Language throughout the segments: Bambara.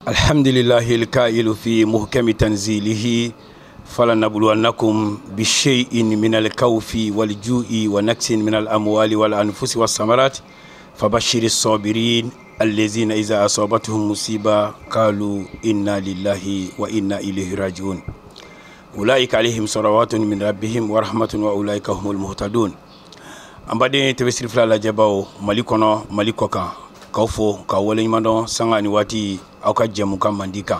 الحمد لله الكائل في محكم تنزيله فلنبلونكم بشيء من الخوف والجوع ونقص من الأموال والأنفس والثمرات فبشر الصابرين الذين إذا أصابتهم مصيبة قالوا إنا لله وإنا إليه راجعون أولئك عليهم صلوات من ربهم ورحمة وأولئك هم المهتدون. An baden TV Sirifila lajɛbaw, Mali kɔnɔ, Mali kɔ kan, k'aw fo k'aw waleɲuman dɔn sanga ni waati aw ka jɛmukan mandi kan.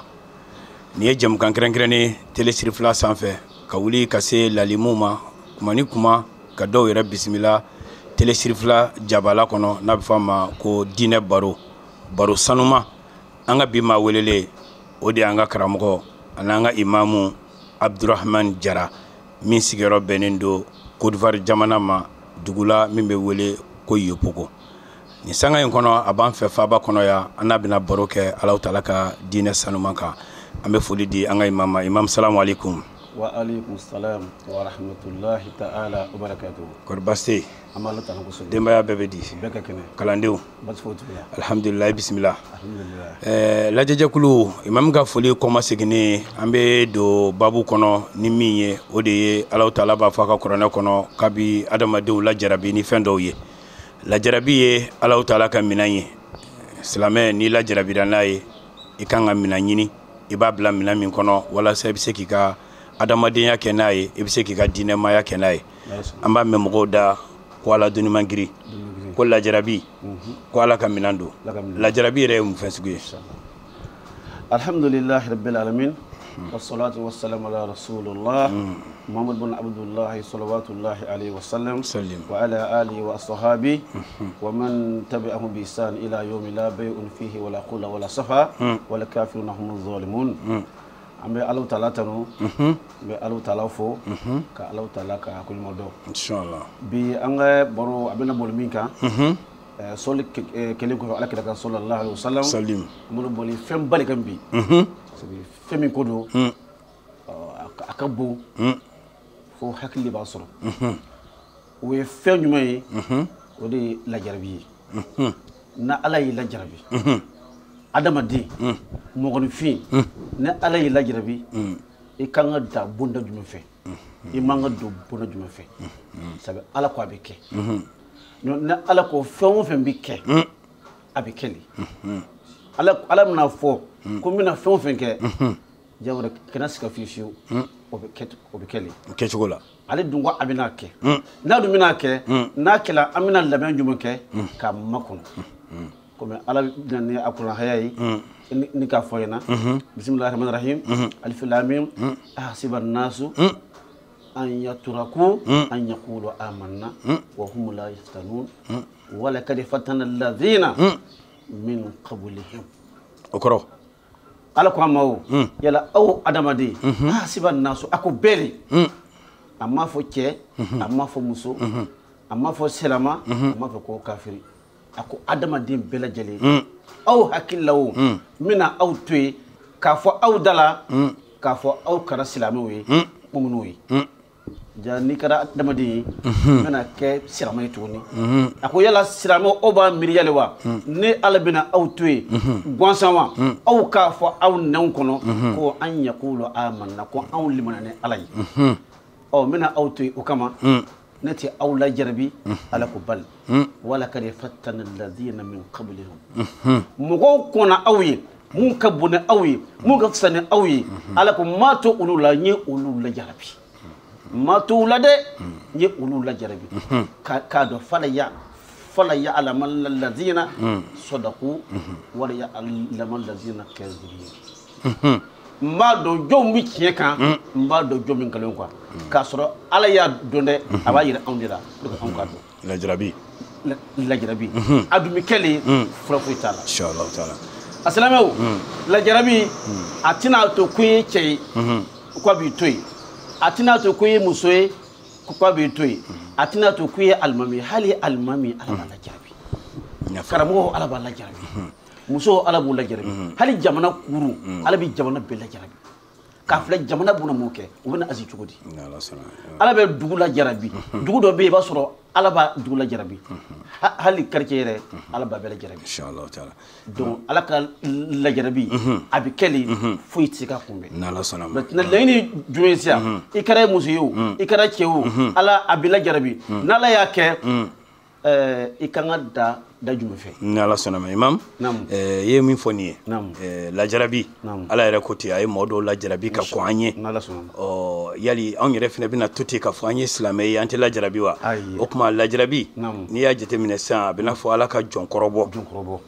Nin ye jɛmukan kɛrɛnkɛrɛnnen télé Sirifila sanfɛ, ka wuli ka se lalimu ma kuma ni kuma, ka dɔw yɛrɛ bisimila télé Sirifila jabala kɔnɔ, n'a bɛ fɔ a ma ko diinɛ baro, baro sanuma. An ka bi maa welelen, o de y'an ka karamɔgɔ ani an ka imamu Abdurahman Jara, min sigiyɔrɔ bɛnnen don Côte d'Ivoire jamana ma, dugu la min bɛ wele ko Yopougon. Nin sanga in kɔnɔ, a b'an fɛ faaba kɔnɔ yan. An n'a bɛna baro kɛ Alahu Taala ka diinɛ sanuman kan. An bɛ foli di an ka imam ma. Imam, salamu aleykum. Wa aleykum salam wa rahmatulahi ta'ala wa barakatuhu. Kɔri baasi tɛ yen? An b'Ala tanu kosɛbɛ. Denbaya bɛɛ bɛ di? Bɛɛ ka kɛnɛ. Kalandenw? Baasi foyi t'u la. Alhamdulilayi, bisimila. Alhamdulilayi. Lajɛjɛkulu, imam ka foli kɔma seginnen, an bɛ don babu kɔnɔ ni min ye, o de ye Alahu Taala b'a fɔ a ka kuranɛ kɔnɔ kabi adamadenw lajarabi ni fɛn dɔw ye. Lajarabi ye Alahu Taala ka minɛn ye. Silamɛ, n'i lajarabira n'a ye, i kan ka minɛn ɲini, i b'a bila minɛn min kɔnɔ walasa i bɛ se k'i ka adamadenya kɛ n'a ye, i bɛ se k'i ka diinɛmaya kɛ n'a ye. An b'a mɛn mɔgɔw da ko Ala doni man girin, ko lajarabi, ko Ala ka minɛn don. Lajarabi yɛrɛ ye mun fɛn sugu ye? Alhamdulilahi rabbil alamin, wassalatu wassalamu ala rasulillah Muhammad bin Abdullah salawatullahi alayhi wa sallam wa ala alihi wa ashabi wa man tabi'ahum bi ihsan ila yawmi la bay'un fihi wala qula wala safa wala kafiruna humuz zalimun. An bɛ Alahu Taala tanu, n bɛ Alahu Taala fo ka Alahu Taala ka koɲuman dɔn. Inshallah. Bi an ka baro, a bɛna boli min kan, sɔli kelen kɔfɛ Ala kira kan sallallahu alaihi wasallam, salim, an bɛna boli fɛn ba de kan bi. Parce que fɛn min ko don, a ka bon fo hakili de b'a sɔrɔ. O ye fɛn jumɛn ye? O de ye lajarabi ye. Na Ala y'i lajarabi, adamaden, mɔgɔninfin, ni Ala y'i lajarabi, i kan ka da bonda jumɛn fɛ, i man ka don bonda jumɛn fɛ? Sabu Ala ko a bɛ kɛ. Ni Ala ko fɛn o fɛn bɛ kɛ, a bɛ kɛ de. Ala bɛna fɔ ko n bɛna fɛn o fɛn kɛ, jagoya kana siga fiyewu fiyewu, o bɛ kɛ, o bɛ kɛ de. Kɛcogo la. Ale dun ko a bɛna kɛ. N'a dun bɛna kɛ, n'a kɛla, an bɛna labɛn jumɛn kɛ k'a makɔnɔ? Komi Ala bɛna ni a kuran haya ye ni k'a fɔ ɲɛna, bisimilahi rahmani rahim, alif lam mim, ahasiba nasu an yaturaku an yaqulu amanna wa hum la yaftanun wa laqad fatana alladhina min qablihim. O kɔrɔ? Ala ko a ma, o yala aw adamaden, ahasiba nasu, a ko bɛɛ de. A m'a fɔ cɛ, a m'a fɔ muso, a m'a fɔ silama, a m'a fɔ ko kafiri. A ko adamaden bɛɛ lajɛlen, aw hakili la, o n bɛna aw to yen k'a fɔ aw da la k'a fɔ aw kɛra silamɛw ye, muminiw ye. Ja n'i kɛra adamaden ye, n bɛna kɛ silamɛ ye tuguni. A ko yala silamɛw, aw b'a miiri yali wa ne Ala bɛna aw to yen gansan wa, aw k'a fɔ aw nɛnw kɔnɔ ko an yaqulu amanna, ko anw limaniya ni Ala ye? Ɔ, n bɛna aw to yen o kama, ne tɛ aw lajarabi. Ala ko bali wala kad fattana alladhina min qablihim, mɔgɔw kɔnna aw ye, mun ka bon ni aw ye, mun ka fisa ni aw ye. Ala ko maa to olu la, n ye olu lajarabi. Maa to u la dɛ, n ye olu lajarabi k'a dɔn fala ya alama alladhina sadaqu wala ya alama alladhina kadhabu. N b'a dɔn jɔn bɛ tiɲɛ kan, n b'a dɔn jɔn bɛ nkalon kan. K'a sɔrɔ Ala y'a dɔn dɛ, a b'a yira anw de la pour que anw k'a dɔn. Lajarabi. Lajarabi a dun bɛ kɛlen, fura foyi t'a la. Inshallah taala. A silamɛw, lajarabi a tɛna to ko i ye cɛ ye k'a b'i to yen, a tɛna to ko i ye muso ye k'a b'i to yen, a tɛna to ko i ye alimami ye. Hali alimami, Ala b'a lajarabi. Karamɔgɔw, Ala b'a lajarabi. Musow, Ala b'u lajarabi. Hali jamana kuru, Ala bɛ jamana bɛɛ lajarabi. K'a filɛ jamana bɛna mun kɛ, u bɛna asi cogo di? Ala bɛ dugu lajarabi. Dugu dɔ bɛ yen, i b'a sɔrɔ Ala b'a dugu lajarabi. Hali quartier yɛrɛ, Ala b'a bɛɛ lajarabi. Inchallah taala. Donc Ala ka lajarabi a bɛ kɛ le, foyi tɛ se ka kunbɛn. N'Ala sɔnna ma. Maintenant laɲini jumɛn ye sisan? I kɛra muso ye o, i kɛra cɛ o, Ala a b'i lajarabi. N'Ala y'a kɛ, i kan ka da jumɛn fɛ? N'Ala sɔnna ma. Imam, i ye min fɔ nin ye, lajarabi, Ala yɛrɛ ko ten, a ye mɔgɔ dɔw lajarabi ka kɔn an ɲɛ. N'Ala sɔnna ma. Ɔ yali anw yɛrɛ fana bɛna to ten k'a fɔ an ye silamɛ ye, an tɛ lajarabi wa? O tuma lajarabi, n'i y'a jateminɛ sisan, a bɛ n'a fɔ Ala ka jɔn kɔrɔbɔ. Jɔn kɔrɔbɔ.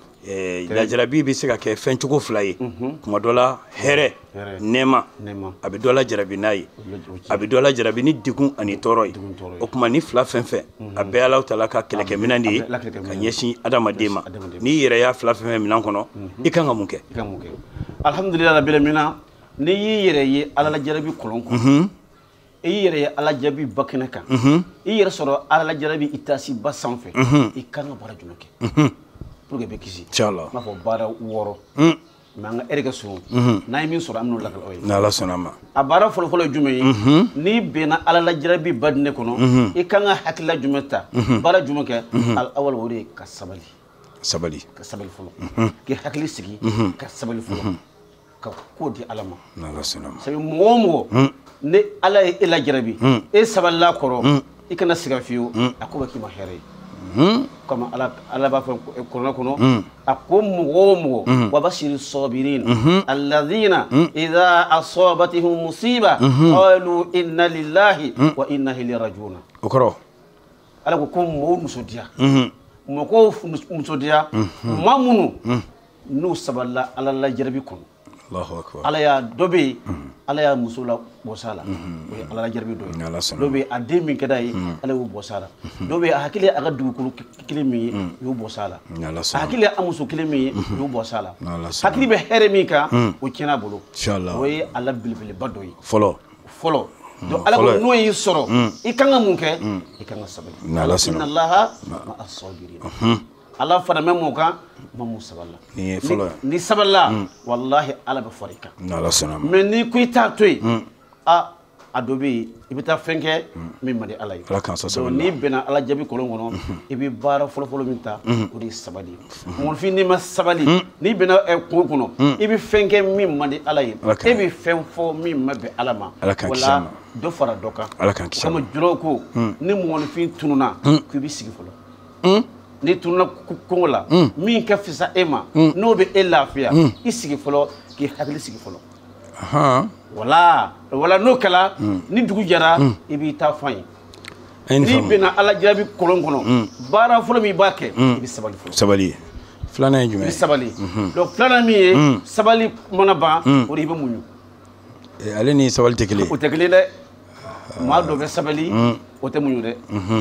Lajarabi bɛ se ka kɛ fɛn cogo fila ye. Tuma dɔ la hɛrɛ, nɛɛma, a bɛ dɔ lajarabi n'a ye, a bɛ dɔ lajarabi ni degun ani tɔɔrɔ ye. O tuma ni fila fɛn fɛn, a bɛɛ Alahu taala ka kɛlɛkɛminɛn de ye ka ɲɛsin adamaden ma. N'i yɛrɛ y'a fila fɛn fɛn minɛn kɔnɔ, i kan ka mun kɛ? Alhamdulilayi rabbil alamin. N'i y'i yɛrɛ ye Ala lajarabi kɔlɔn kɔnɔ, i y'i yɛrɛ ye Ala jaabi ba kɛnɛ kan, i yɛrɛ sɔrɔ Ala lajarabi i taasi ba sanfɛ, i kan ka baara jumɛn kɛ pour que bɛ kisi? Inchallah. N b'a fɔ baara 6. Mais an ka ɛri kɛ surun, n'an ye min sɔrɔ, an bɛn'o lakali aw ye. N'Ala sɔnna ma. A baara fɔlɔfɔlɔ ye jumɛn ye? N'i bɛnna Ala lajarabi ba diinɛ kɔnɔ, i kan ka hakilila jumɛn ta, baara jumɛn kɛ? Al awal, o de ye ka sabali. Sabali. Ka sabali fɔlɔ, k'i hakili sigi, ka sabali fɔlɔ, ka ko di Ala ma. N'Ala sɔnna ma. Sabu mɔgɔ o mɔgɔ ni Ala ye e lajarabi, e sabalila kɔrɔ, i kana siga fiyewu, a ko bɛ k'i ma hɛrɛ ye. Comme Ala b'a fɔ kuranɛ kɔnɔ, a ko mɔgɔ o mɔgɔ, wa bashiri sabirin alladhina idha asabatihum musiba qalu inna lillahi wa inna ilayhi rajiun. O kɔrɔ? Ala ko ko mɔgɔw nisɔndiya, mɔgɔw nisɔndiya, maa minnu n'u sabalila Ala lajarabi kɔnɔ. Allahu akbar. Ala y'a dɔ bɛ yen, Ala y'a muso la bɔ sa la, o ye Ala lajarabi dɔ ye. Dɔ bɛ yen, a den min ka d'a ye, Ala y'o bɔ sa la. Dɔ bɛ yen, a hakili ye a ka dugukolo kelen min ye, o y'o bɔ sa la. A hakili ye a muso kelen min ye, o y'o bɔ sa la. Hakili bɛ hɛrɛ min kan, o tiɲɛna a bolo. O ye Ala belebeleba dɔ ye. Fɔlɔ. Fɔlɔ. Donc Ala ko n'o y'i sɔrɔ, i kan ka mun kɛ? I kan ka sabali. Inna Allaha ma'a sabirin. Ala fana bɛ mun kan? Ma mun sabalila. Ni sabalila, walahi Ala bɛ fara i kan. Mais n'i ko i t'a to yen, a dɔ bɛ yen, i bɛ taa fɛn kɛ min man di Ala ye. Donc n'i bɛnna Ala jaabi kɔlɔn kɔnɔ, i bɛ baara fɔlɔfɔlɔ min ta, o de ye sabali ye. Mɔgɔnifin, n'i ma sabali, n'i bɛnna kungo kɔnɔ, i bɛ fɛn kɛ min man di Ala ye, e bɛ fɛn fɔ min ma bɛn Ala ma. Wala dɔ fara dɔ kan. Komi julaw ko, ni mɔgɔnifin tununna, k'i bɛ sigi fɔlɔ. N'i tununna kungo la, min ka fisa e ma, n'o bɛ e lafiya, i sigi fɔlɔ, k'i hakili sigi fɔlɔ. Wala wala, n'o kɛra, ni dugu jɛra, i b'i ta fan ye. N'i bɛnna Ala jaabi kɔlɔn kɔnɔ, baara fɔlɔ min i b'a kɛ, i bɛ sabali fɔlɔ. Sabali. Filanan ye jumɛn ye? I bɛ sabali. Donc filanan min ye, sabali mana ban, o de i bɛ muɲu. Ale ni sabali tɛ kelen ye. O tɛ kelen dɛ. Maa dɔ bɛ sabali, o tɛ muɲu dɛ.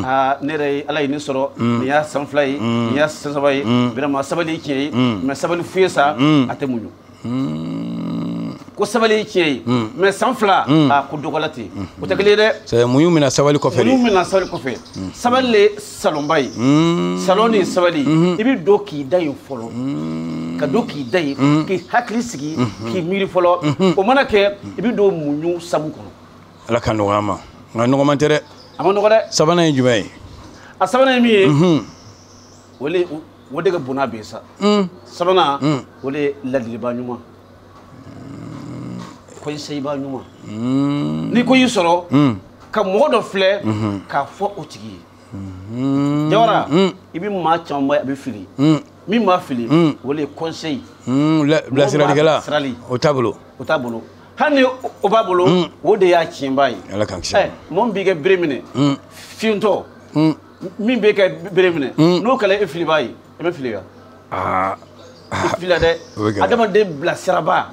Aa, ne yɛrɛ ye Ala ye nin sɔrɔ, nin y'a san 2 ye, nin y'a san 3 ye, vraiment sabali ye tiɲɛ ye, mais sabali fu ye sa, a tɛ muɲu. Ko sabali ye tiɲɛ ye, mais san 2, a ko dɔgɔla ten, o tɛ kelen ye dɛ. C'est muɲu mina sabali kɔfɛ de. Muɲu mina sabali kɔfɛ. Sabali le salonba ye. Salon ni sabali, i bɛ don k'i da yen fɔlɔ. Ka don k'i da yen, k'i hakili sigi, k'i miiri fɔlɔ. O mana kɛ, i bɛ don muɲu sabu kɔnɔ. Ala ka nɔgɔya ma. Nka nɔgɔman tɛ dɛ. A ma nɔgɔ dɛ. Sabanan ye jumɛn ye? A sabanan ye min ye, o de ka bon n'a bɛɛ ye sa. Sabanan, o de ye ladiliba ɲuman, conseilba ɲuman. Ni ko y'i sɔrɔ, ka mɔgɔ dɔ filɛ, k'a fɔ o tigi ye. Jawara, i bɛ maa caman ye, a bɛ fili. Min b'a fili, o de ye conseil. Bilasiralikɛla, o t'a bolo. O t'a bolo. Hali ni o b'a bolo, o de y'a tiɲɛba ye. Ala k'an kisi. Mɔgɔ min b'i kɛ bere minɛ, fiyentɔ, min b'e kɛ bere minɛ, n'o kɛra e filibaa ye, e bɛ fili wa? I filila dɛ. Adamaden bilasiraba,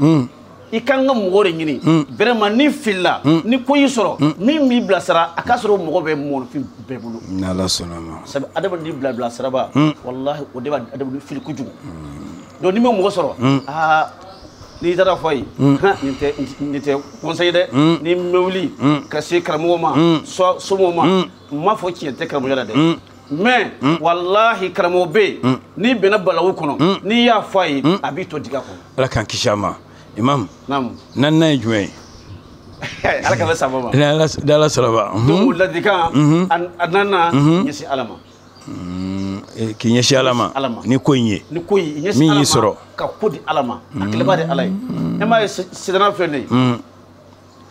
i kan ka mɔgɔ de ɲini. Vraiment n'i filila, ni ko y'i sɔrɔ, min b'i bilasira, a k'a sɔrɔ mɔgɔ bɛ mɔgɔnifin bɛɛ bolo. N'Ala sɔnna ma. Sabu adamaden bilasiraba, walahi o de b'a adamaden fili kojugu. Donc n'i ma mɔgɔ sɔrɔ, aa, n'i taara fɔ a ye, nin tɛ conseil dɛ. Ni n bɛ wuli ka se karamɔgɔ ma, somɔgɔw ma, n m'a fɔ tiɲɛ tɛ karamɔgɔya la dɛ. Mais walahi karamɔgɔ bɛ yen, n'i bɛnna balawu kɔnɔ, n'i y'a fɔ a ye, a b'i to diga kɔnɔ. Ala k'an kisi a ma. Imam, Naamu. Naaninan ye jumɛn ye? Ala ka bɛ sababa ma. Ni Ala sɔrɔ ba. Donc ladilikan a nana ɲɛsin Ala ma. K'i ɲɛsin Ala ma ni ko in ye. Ni ko in ɲɛsin Ala ma. Min y'i sɔrɔ. Ka ko di Ala ma. A kɛlɛba de Ala ye. E m'a ye sitana filɛ nin ye.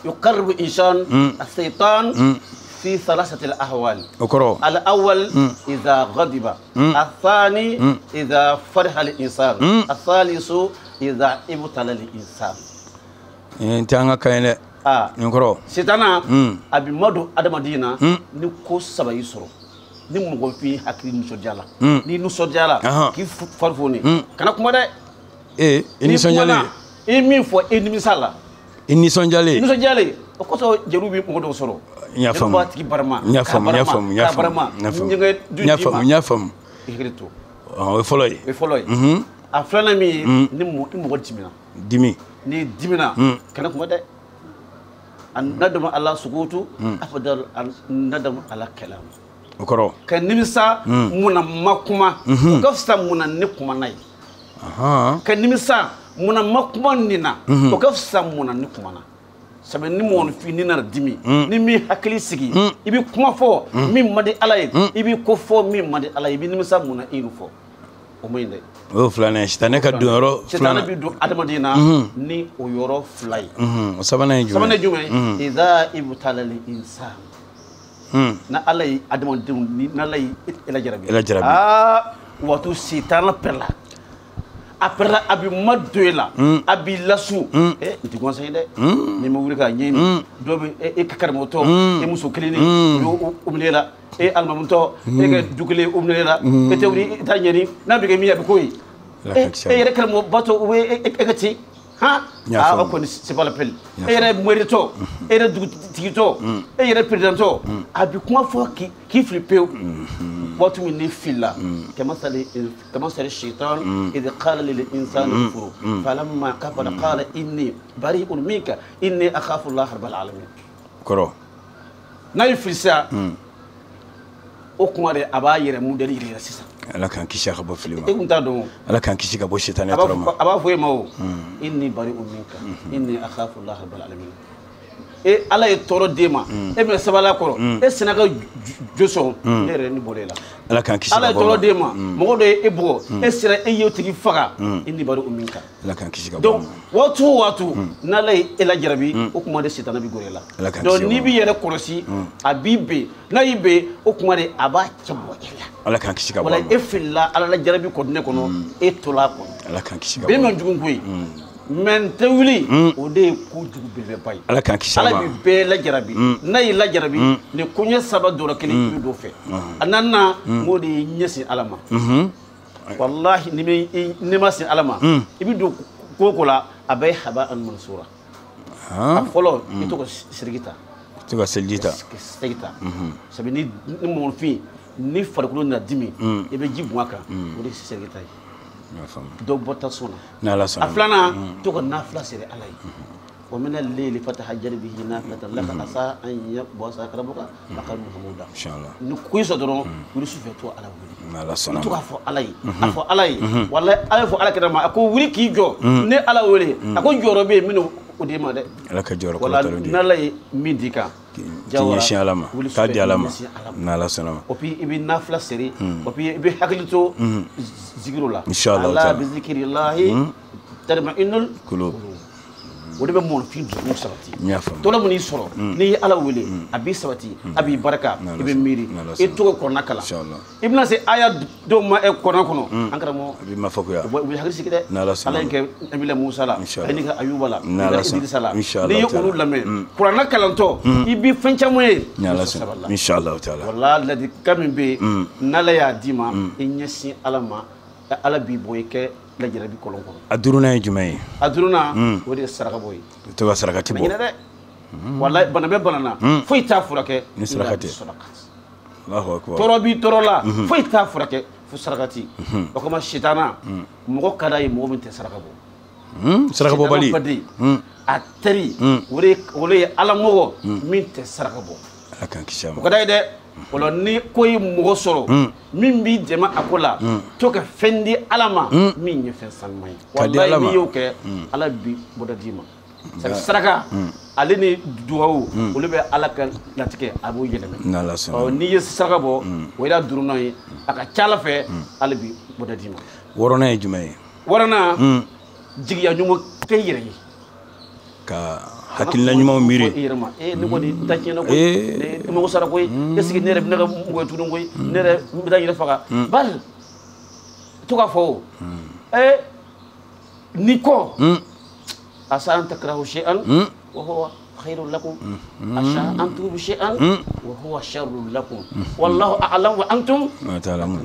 يقرب الإنسان الشيطان في ثلاثة الأحوال. الأول إذا غضب، الثاني إذا فرح الإنسان، الثالث إذا ابتلى الإنسان. أنت أنا كاين نكرو. سيتانا أبي مدو أدم دينا نكو سبا يسرو. ni mɔgɔ fi hakili nisɔndiya la ni nisɔndiya la k'i fari foni kana kuma dɛ. I nisɔndiyalen. I min fɔ e nimisa la. I nisɔndiyalen. Nisɔndiyalen o kosɔn jeliw bɛ mɔgɔ dɔw sɔrɔ. N y'a faamu. Jeliw b'a tigi barama. N y'a faamu n y'a faamu n y'a faamu n y'a faamu n y'a faamu. I hakili to. O ye fɔlɔ ye. O ye fɔlɔ ye. A filanan min ye ni mɔgɔ dimina. Dimi. N'i dimina kana kuma dɛ. Nadamu ala sukutu afdal nadamu ala kalam. O kɔrɔ. Ka nimisa munna ma kuma o ka fisa munna ne kuma n'a ye. Ka nimisa munna ma kuma nin na o ka fisa munna ne kuma na. Sabu ni mɔgɔninfin ni nana dimi ni min hakili sigi i bɛ kuma fɔ min man di Ala ye i bɛ ko fɔ min man di Ala ye i bɛ nimisa munna i y'o fɔ o man ɲi dɛ. O y'o filanan ye sitanɛ ka don yɔrɔ filanan. Sitanɛ bɛ don adamaden na ni o yɔrɔ fila ye. O sabanan ye jumɛn ye? Sabanan ye jumɛn ye? Iza ibtalal insan. Na Ala ye adamadenw ni n'Ala ye e lajarabi. E lajarabi. Aa waati sitana pɛrɛla. A pɛrɛla a bɛ ma don e la. A b'i lasu. N tɛ gansan ye dɛ. N'i ma wuli k'a ɲɛɲini. Dɔw bɛ e ka karamɔgɔtɔ e muso kelen ni o y'o minɛ e la. E alimamutɔ e ka du kelen o minɛ e la. E tɛ wuli i t'a ɲɛɲini n'a bɛ kɛ min ye a bɛ k'o ye. E yɛrɛ karamɔgɔbatɔ o bɛ e ka ci. Han ah o kɔni c'est pas la peine. E yɛrɛ mairitɔ e yɛrɛ dugutigitɔ e yɛrɛ présidentɔ a bɛ kuma fɔ k'i fili pewu. Waati min ni filila kamasali shaitan idh qala lil insani kfur falamma kafara qala inni bari'un minka inni akhafu Allah rabbal alamin. Kɔrɔ. N'a ye fili sisan o kuma de a b'a yɛrɛ modèle yir'i la sisan. Ala k'an kisi a ka bɔ fili ma. E kun t'a dɔn o. Ala k'an kisi ka bɔ sitanɛ tɔɔrɔ ma. A b'a fɔ e ma o. Inni bari'un minka inni akhafu Allah rabbal alamin. E Ala ye tɔɔrɔ d'e ma. E bɛ sabali a kɔrɔ. E sina ka jo sɔn. Ne yɛrɛ ni bɔra e la. Ala k'an kisi ka bɔ. Ala ye tɔɔrɔ d'e ma. Mɔgɔ dɔ ye e bugɔ. E sera e y'o tigi faga. Inni bari'un minka. Ala k'an kisi ka bɔ. Donc waati o waati n'Ala ye e lajarabi o kuma de sitanɛ bɛ gɛrɛ e la. Ala k'an kisi ka bɔ. Donc n'i b'i yɛrɛ kɔlɔsi a b'i ben n'a y'i ben o kuma de a b'a cɛ bɔ e la. Ala k'an kisi ka bɔ. Wala e filila Ala lajarabi kɔdinɛ kɔnɔ e tola a kɔnɔ. Ala k'an kisi ka bɔ. Bɛn man jugu koyi. Mais n tɛ wuli o de ye kojugu belebeleba ye. Ala k'an kisi a ma. Ala bɛ bɛɛ lajarabi n'a y'i lajarabi nin koɲɛ saba dɔ kelen i bɛ don fɛ. A naaninan n k'o de y'i ɲɛsin Ala ma. Walahi n'i ma sin Ala ma i bɛ don ko o ko la a bɛɛ ye haba an mansura. A fɔlɔ i to ka siriki ta. I to ka seliji ta. Seliji ta. Sabu ni mɔgɔninfin ni farikolo nana dimi i bɛ ji bɔn a kan o de ye seliji ta ye. Dɔ bɔ tasuma na. N'Ala sɔnna. A filanan to ka nafila siri Ala ye. Wa mina leyli fatahajjad bihi nafilatan laka asa an yab'asaka rabbuka maqaman mahmuda. Inshallah. Ni ko y'i sɔrɔ dɔrɔn wuli sufɛ to Ala wele. N'Ala sɔnna. To k'a fɔ Ala ye. A fɔ Ala ye. Walahi Ala ye fɔ Ala kira ma a ko wuli k'i jɔ ne Ala wele a ko jɔyɔrɔ bɛ yen min o d'e ma dɛ. Ala ka jɔyɔrɔ kɔrɔtalen di. N'Ala ye min d'i kan. K'i ɲɛsin Ala ma. K'a di Ala ma. N'Ala sɔnna ma. O puis i bɛ nafila siri. O puis i bɛ hakili to zikiriw la. Inshallah. Ala bi zikirillahi tatma'innul qulub. O de bɛ mɔgɔninfin dusukun sabati. N y'a faamu. Tɔɔrɔ min y'i sɔrɔ n'i ye Ala wele a b'i sabati a b'i barika i bɛ miiri i tɔgɔ kuranɛ kalan. I bɛna se aya dɔw ma kuranɛ kɔnɔ an karamɔgɔ. A b'i mafakuya. U bɛ hakili sigi dɛ. N'Ala sɔnna. Ala ye kɛ Nabila Musa la. Inshallah. A ye nin kɛ Ayuba la. N'Ala sɔnna. Idrisa la. Inshallah. N'i ye olu lamɛn kuranɛ kalantɔ i bɛ fɛn caman ye. N'Ala sɔnna. Inshallah taala. Walahi ladilikan min bɛ yen n'Ala y'a d'i ma i ɲɛsin Ala ma Ala b'i bɔ i kɛ lajarabi kɔlɔn kɔnɔ. A duurunan ye jumɛn ye? A duurunan o de ye saraka bɔ ye. I to ka sarakati bɔ. Ɲinɛ dɛ. Walahi bana bɛ bana na foyi t'a furakɛ. Ni saraka tɛ. Allahu akbar. Tɔɔrɔ b'i tɔɔrɔ la foyi t'a furakɛ fo sarakati. O kama sitana mɔgɔ ka d'a ye mɔgɔ min tɛ saraka bɔ. Saraka bɔbali. A teri o de ye Ala mɔgɔ min tɛ saraka bɔ. Ala k'an kisi a ma. O ka d'a ye dɛ. O la ni ko ye mɔgɔ sɔrɔ min b'i dɛmɛ a ko la to ka fɛn di Ala ma min ye fɛn sanuman ye. Ka di Ala ma. Walahi n'i y'o kɛ Ala bi bɔda d'i ma. Sabu saraka ale ni duwawu olu bɛ Ala ka latigɛ a b'o yɛlɛmɛ. Ɔ n'i ye saraka bɔ o y'a duurunan ye a ka ca Ala fɛ Ala bi bɔda d'i ma. Wɔɔrɔnan ye jumɛn ye? Wɔɔrɔnan jigiya ɲuman kɛ i yɛrɛ ye. Ka hakilina ɲumanw miiri. I yɛrɛ ma ne kɔni ta tiɲɛna koyi ne mago sara koyi est ce que ne yɛrɛ bɛ ne ka mɔgɔ ye tuguni koyi ne yɛrɛ bɛ taa n yɛrɛ faga bali to k'a fɔ o ni kɔ asa an takrahu shay'an wa huwa khayrun lakum asa an tuhibbu shay'an wa huwa sharrun lakum wallahu a'lam wa antum la ta'lamun.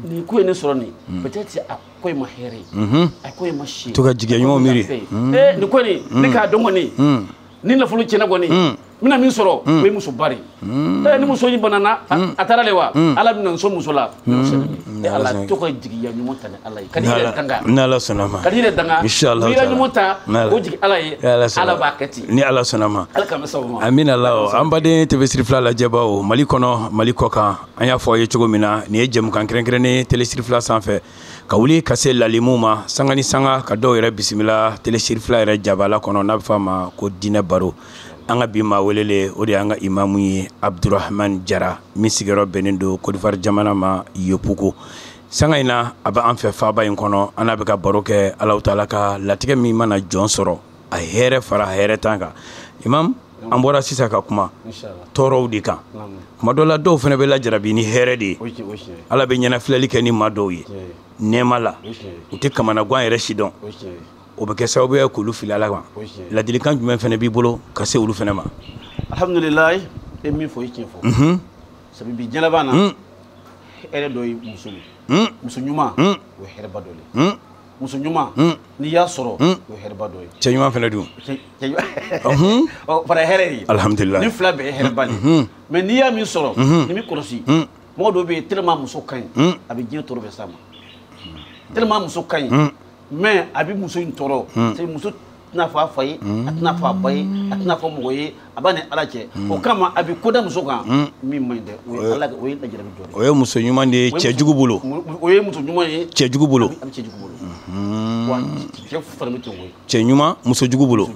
Ni ko ye ne sɔrɔ nin peut-être a ko in ma hɛrɛ ye a ko in ma si to ka jigiya ɲumanw miiri nin ko nin ne k'a dɔn kɔni ni nafolo tiɲɛna kɔni n bɛna min sɔrɔ o ye musoba de ye ni muso in banana a taara de wa Ala bɛna n sɔn muso la Ala to ka jigiya ɲuman ta ni Ala ye ka n'i yɛrɛ danga n'Ala sɔnna ma ka n'i yɛrɛ danga inchallah n'i yɛrɛ ɲuman ta k'o jigin Ala ye Ala b'a kɛ ten ni Ala sɔnna ma Ala k'an bɛ sababu ma amina Allah. An baden TV Siri Fila lajɛbaw Mali kɔnɔ Mali kɔ kan an y'a fɔ aw ye cogo min na nin ye jɛmukan kɛrɛnkɛrɛnnen Télé Siri Fila sanfɛ ka wuli ka se lalimu ma sanga ni sanga ka dɔw yɛrɛ bisimila Télé Siri Fila yɛrɛ jabala kɔnɔ n'a bɛ fɔ a ma ko diinɛ baro. An ka bi maa welele o de y'an ka imamu ye Abdurahman Jara min sigiyɔrɔ bɛnnen don Côte d'Ivoire jamana ma Yopougon. Sanga in na a bɛ an fɛ faaba in kɔnɔ an n'a bɛ ka baro kɛ Alahu taala ka latigɛ min mana jɔn sɔrɔ a hɛrɛ fara hɛrɛ tan kan. Imam an bɔra sisan ka kuma tɔɔrɔw de kan kuma dɔ la dɔw fana bɛ lajarabi ni hɛrɛ de ye Ala bɛ ɲɛnafilɛli kɛ ni maa dɔw ye nɛɛma la u tɛ kamanagan yɛrɛ si dɔn o bɛ kɛ sababu ye k'olu fili Ala ma. Ladilikan jumɛn fana b'i bolo ka se olu fana ma? Alhamdulilayi e min fɔ i tiɲɛ fɔ sabu bi diɲɛ laban na hɛrɛ dɔ ye muso ye muso ɲuman o ye hɛrɛba dɔ ye muso ɲuman n'i y'a sɔrɔ o ye hɛrɛba dɔ ye cɛ ɲuman fana dun ɔ fana ye hɛrɛ ye alhamdulilayi ni fila bɛɛ ye hɛrɛba de ye mais n'i y'a min sɔrɔ ni min kɔlɔsi mɔgɔ dɔw bɛ yen tellement muso ka ɲi a bɛ diɲɛ tɔɔrɔ bɛɛ s'a ma tellement muso ka ɲi mais a bɛ muso in tɔɔrɔ c'est muso tɛna fɔ a fa ye a tɛna fɔ a ba ye a tɛna fɔ mɔgɔ ye a b'a ni Ala cɛ o kama a bɛ ko da muso kan min man ɲi dɛ o ye Ala o ye lajarabi dɔ ye o ye muso ɲuman de ye cɛjugu bolo o ye muso ɲuman ye cɛjugu bolo a bɛ cɛjugu bolo wa cɛ fana bɛ ten koyi cɛ ɲuman muso jugu bolo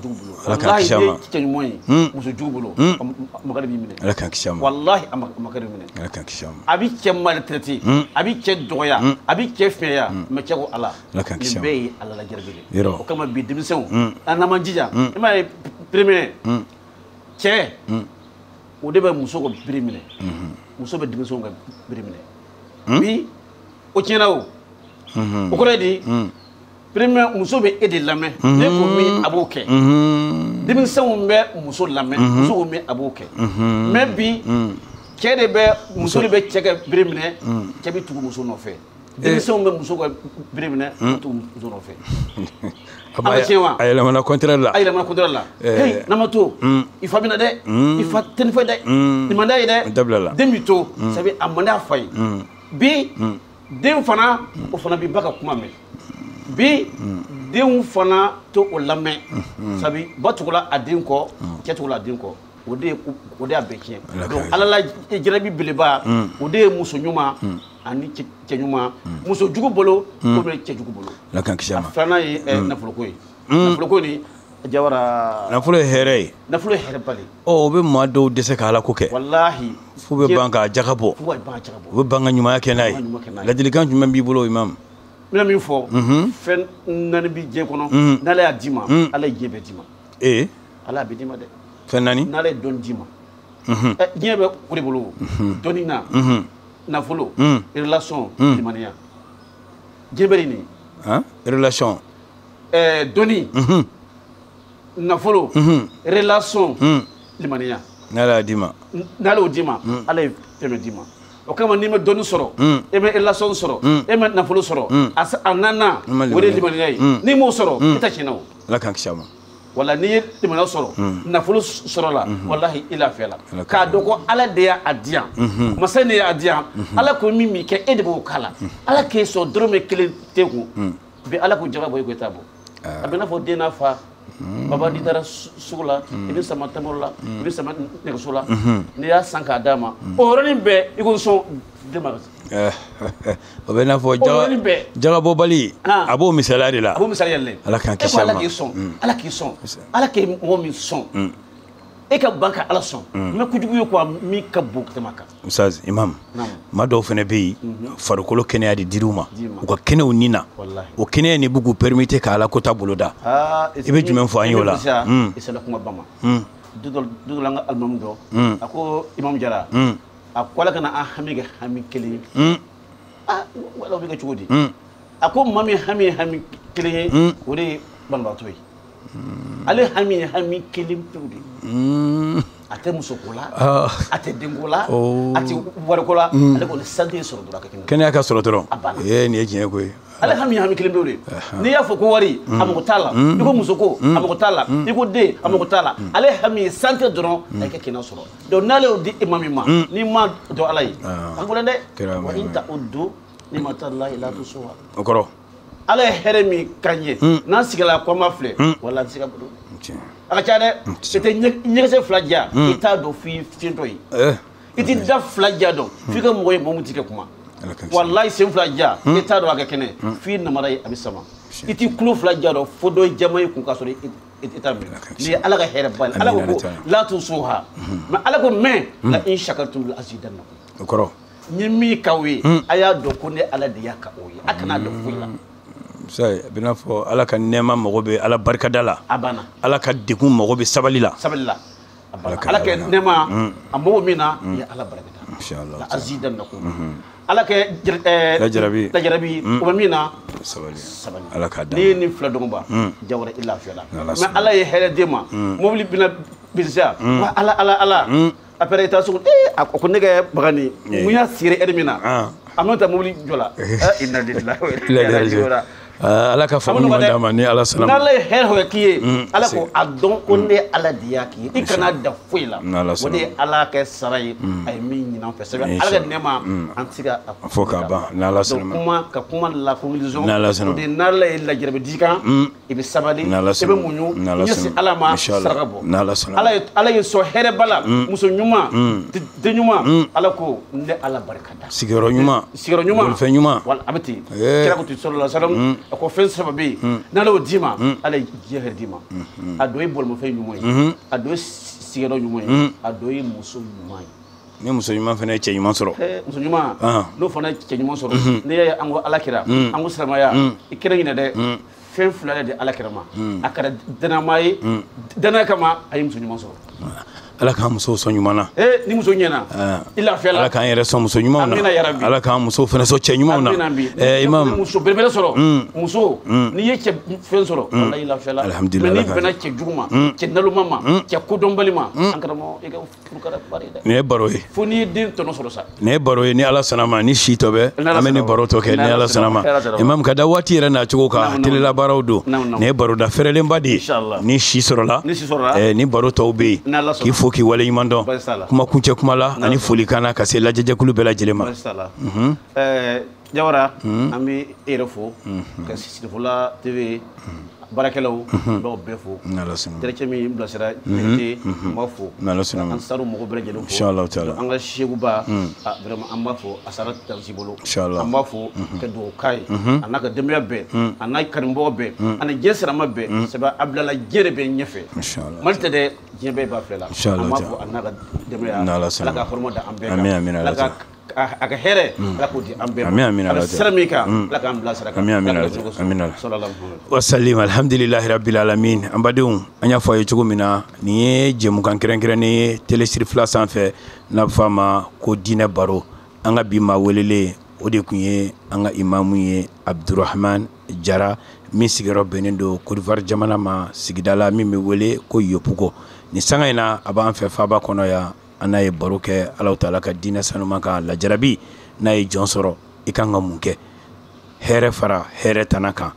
Ala k'an kisi a ma cɛ ɲuman ye muso jugu bolo a makari b'i minɛ Ala k'an kisi a ma walahi a makari b'i minɛ Ala k'an kisi a ma a bɛ cɛ maltraité a bɛ cɛ dɔgɔya a bɛ cɛ fiɲɛya mais cɛ ko Ala Ala k'an kisi a ma nin bɛɛ ye Ala lajarabi de ye o kama bi denmisɛnw an n'an m'an jija i m'a ye premier cɛ o de bɛ muso ka bere minɛ muso bɛ denmisɛnw ka bere minɛ bi o tiɲɛna o o kɔrɔ ye di premier muso bɛ e de lamɛn ne ko min a b'o kɛ denmisɛnw bɛ muso lamɛn muso ko min a b'o kɛ mais bi cɛ de bɛ muso de bɛ cɛ ka bere minɛ cɛ bɛ tugu muso nɔfɛ denmisɛnw bɛ muso ka bere minɛ u tugu muso nɔfɛ. A yɛlɛmana contraire la. A yɛlɛmana contraire la. Hey, n'a ma to i fa bɛ na dɛ i fa tɛ nin fɛ dɛ nin man d'a ye dɛ dabila la den b'i to sabu a man d'a fa ye bi den fana o fana b'i ba ka kuma mɛn bi denw fana to o lamɛn sabu ba tugula a den kɔ cɛ tugula a den kɔ o de y'a bɛɛ tiɲɛ donc Ala la jarabi beleba o de ye muso ɲuman ani cɛ ɲuman muso jugu bolo ou bien cɛ jugu bolo. Ala k'an kisi a ma. A filanan ye nafoloko ye nafoloko ni Jawara. Nafolo ye hɛrɛ ye. Nafolo ye hɛrɛba de ye. Ɔ o bɛ maa dɔw dɛsɛ ka Ala ko kɛ. Walahi. F'u bɛ ban k'a jaga bɔ. F'u bɛ ban k'a jaga bɔ. U bɛ ban ka ɲumanya kɛ n'a ye. Ladilikan jumɛn b'i bolo imam? N bɛna min fɔ. Fɛn naani bɛ diɲɛ kɔnɔ. N'Ala y'a d'i ma. Ala ye diɲɛ bɛɛ d'i ma. Ee. Ala y'a bɛɛ d'i ma dɛ. Fɛn naani. N'Ala ye dɔnni d'i ma. Diɲɛ bɛ o de bolo o. Dɔnni na. Nafolo. Relation. Limaniya. Diɲɛ bɛ nin. Han relation. Dɔnni. Nafolo. Relation. Limaniya. N'Ala y'a d'i ma. N'Ala y'o d'i ma. Ala ye fɛn bɛɛ d'i ma. O kama n'i ma dɔnni sɔrɔ. E ma relation sɔrɔ. E ma nafolo sɔrɔ. A naaninan o de ye limaniya ye. N'i m'o sɔrɔ i ta tiɲɛna o. Ala k'an kisi a ma. Wala n'i ye limaniya sɔrɔ nafolo sɔrɔ la walahi i lafiya la k'a dɔn ko Ala de y'a di yan masa de y'a di yan Ala ko min b'i kɛ e de b'o k'a la Ala k'e sɔn dɔrɔmɛ kelen t'e kun bi Ala ko jaga bɔ e ko e t'a bɔ a bɛ n'a fɔ den n'a fa Baba n'i taara sugu la i bɛ sama tamaro la i bɛ sama nɛgɛso la n'i y'a san k'a d'a ma o yɔrɔnin bɛɛ i ko sɔn den ma. O bɛ n'a fɔ jagabɔbali a b'o misaliya de la. A b'o misaliya de la. Ala k'an kisi a ma. Ala k'i sɔn, Ala k'i sɔn, Ala k'i mɔgɔ min sɔn e ka ban ka Ala sɔn mais kojugu ye quoi min ka bon ka tɛmɛ a kan. Ustaz Imam, maa dɔw fana bɛ yen farikolo kɛnɛya de dir'u ma u ka kɛnɛw ni na o kɛnɛya nin b'u k'u permettre ka Ala kota boloda. I bɛ jumɛn fɔ an ye o la? I sera kuma ba ma. Du dɔ la an ka alimami dɔ a ko Imam Jara a ko Ala kana an hami kɛ hami kelen ye. Wala o bɛ kɛ cogo di? A ko maa min hami ye hami kelen ye o de ye banabaatɔ ye. Ale hami ye hami kelen pewu de ye. A tɛ musoko la, a tɛ denko la, a tɛ wariko la, ale kɔni santé sɔrɔ dɔrɔn a ka kɛnɛ. Kɛnɛya ka sɔrɔ dɔrɔn. A banna. Ee nin ye tiɲɛ ko ye. Ale hami ye hami kelen pewu de ye. N'i y'a fɔ ko wari a mago t'a la, i ko musoko a mago t'a la, i ko den a mago t'a la, ale hami ye santé dɔrɔn a ka kɛnɛya sɔrɔ. Donc n'ale y'o di e ma min ma, n'i ma dɔn Ala ye, a ka gɛlɛn dɛ. Wa in ta'uddu ni'matallahi la tuhsuha. O kɔrɔ. Ala ye hɛrɛ min k'an ye n'an sigila ko an b'a filɛ wala an tɛ se ka bolo. A ka ca dɛ. I tɛ ɲɛkisɛ fila diya i t'a dɔn f'i fiyentɔ ye. I tɛ da fila diya dɔn f'i ka mɔgɔ ye mɔgɔ min t'i kɛ kuma. Walayi sen fila diya i t'a dɔn a ka kɛnɛ f'i namara ye a bɛ sama. I t'i kulo fila diya dɔn fo dɔ ye jama ye kun k'a sɔrɔ i t'a minɛ. Nin ye Ala ka hɛrɛ ba ye. Ala ko la tusuha mais Ala ko mais la in shakartum la azidannakum. O kɔrɔ. Ni min k'aw ye a y'a dɔn ko ne Ala de y'a k'aw ye a kana dɔn foyi la. A bɛ n'a fɔ Ala ka nɛɛma mago bɛ Ala barikada la. A banna. Ala ka degun mago bɛ sabali la. Sabali la. A banna. Ala ka nɛɛma a mago min na i ye Ala barikada. Inshallah. La azidannakum. Ala ka lajarabi o bɛ min na. Sabali. Sabali. Ala k'a d'a ma. N'i ye nin fila dɔgɔba jawara i lafiyala. Mais Ala ye hɛrɛ d'e ma. Mobili bɛna bilisa. Wa Ala Ala Ala. Après i taa sugu a ko ne ka bagan nin mun y'a siri ɛri min na. A ma taa mobili jɔ la. Inna lillahi wa inna ilaihi raji'un. Ala ka faamu ɲuman d'a ma ni Ala sɔnna ma. N'Ala ye hɛrɛ hɛrɛ k'i ye Ala ko a dɔn ko ne Ala de y'a k'i ye i kana da foyi la. O de ye Ala kɛ sara ye a ye min ɲini an fɛ sabu Ala ka nɛɛma an tɛ se ka fɔ k'a ban n'Ala sɔnna ma. Kuma ka kuma la conclusion n'Ala sɔnna ma. O de ye n'Ala ye lajarabi d'i kan i bɛ sabali i bɛ muɲu ɲɛsin Ala ma saraka bɔ. N'Ala sɔnna ma. Ala ye sɔn hɛrɛ ba la muso ɲuman den ɲuman Ala ko ne Ala barika da. Sigiyɔrɔ ɲuman. Sigiyɔrɔ ɲuman. Bolifɛn ɲuman. Wala a bɛ ten. Kira ko ten sallallahu alaihi wasallam. A ko fɛn saba bɛ yen n'Ala y'o d'i ma Ala ye diɲɛ hɛrɛ d'i ma. A dɔ ye bolimafɛn ɲuman ye, a dɔ ye sigiyɔrɔ ɲuman ye, a dɔ ye muso ɲuman ye. Ni muso ɲuman fana ye cɛ ɲuman sɔrɔ. Muso ɲuman n'o fana ye cɛ ɲuman sɔrɔ n'i y'a ye an ko Ala kira an ko silamɛya i kɛra ɲinɛ dɛ fɛn fila de di Ala kira ma a kɛra danaya ye danaya kama a ye muso ɲuman sɔrɔ. Ala k'an musow sɔn ɲuman na. Ni muso ɲɛna i lafiyala. Ala k'an yɛrɛ sɔn muso ɲumanw na. Amina yarabi. Ala k'an musow fana sɔn cɛ ɲumanw na. Amina bi. Imam muso belebele sɔrɔ. Muso n'i ye cɛ fɛn sɔrɔ walahi i lafiyala. Alhamdulillah. Mais n'i bɛnna cɛ jugu ma cɛ naloma ma cɛ kodɔnbali ma an karamɔgɔ i ka furu kɛra bari dɛ. Nin ye baro ye. Fo n'i ye den tɔnɔ sɔrɔ sa. Nin ye baro ye ni Ala sɔnna ma ni si tɔ bɛ an bɛ nin baro tɔ kɛ ni Ala sɔnna ma. Imam ka da waati yɛrɛ n'a cogo kan telelabaaraw don. Nin ye baroda fɛrɛlenba de ye. Ni si sɔrɔla. Ni si sɔrɔla. Ni baro tɔw bɛ yen. K'i fo k'i waleɲuman dɔn kuma kuncɛ kuma la ani folikan na ka se lajɛjɛkulu bɛɛ lajɛlen ma. Jawara an bɛ e yɛrɛ fo ka Sirifola TV baarakɛlaw n b'aw bɛɛ fo. Terikɛ min bilasira Berete n b'a fo. An saru mɔgɔ bɛɛ lajɛlen fo. An ka Seguba vraiment an b'a fo a sara tansi bolo. An b'a fo ka dugawu k'a ye a n'a ka denbaya bɛɛ a n'a kanubagaw bɛɛ a ni diɲɛ sirama bɛɛ sabu a bilala diɲɛ de bɛɛ ɲɛfɛ. Mali tɛ dɛ diɲɛ bɛɛ b'a filɛ la. An b'a fo a n'a ka denbaya Ala ka hɔrɔma da an bɛɛ kan. Ala ka a ka hɛrɛ Ala k'o di an bɛɛ ma. A bɛ sira min kan Ala k'an bila sira kan. Amina. Wa salim alhamdulillahi rabbil alamin. An badenw an y'a fɔ a ye cogo min na nin ye jɛmukan kɛrɛnkɛrɛnnen ye télé Sirifila sanfɛ n'a bɛ fɔ a ma ko diinɛ baro. An ka bi maa welelen o de tun ye an ka imamu ye Abdurahman Jara min sigiyɔrɔ bɛnnen don Côte d'Ivoire jamana ma sigida la min bɛ wele ko Yopougon. Nin sanga in na a b'an fɛ faaba kɔnɔ yan. An n'a ye baro kɛ Alahu taala ka diinɛ sanuman kan lajarabi n'a ye jɔn sɔrɔ i kan ka mun kɛ hɛrɛ fara hɛrɛ tana kan.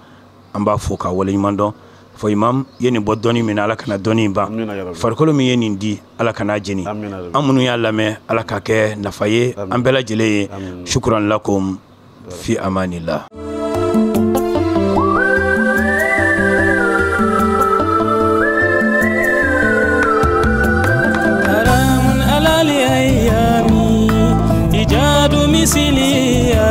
An b'a fo ka waleɲuman dɔn fɔ imam ye nin bɔ dɔnni min na Ala kana dɔnni ban farikolo min ye nin di Ala kana jeni an minnu y'a lamɛn Ala ka kɛ nafa ye an bɛɛ lajɛlen ye. Shukran lakum fi amanillah. Sicilia.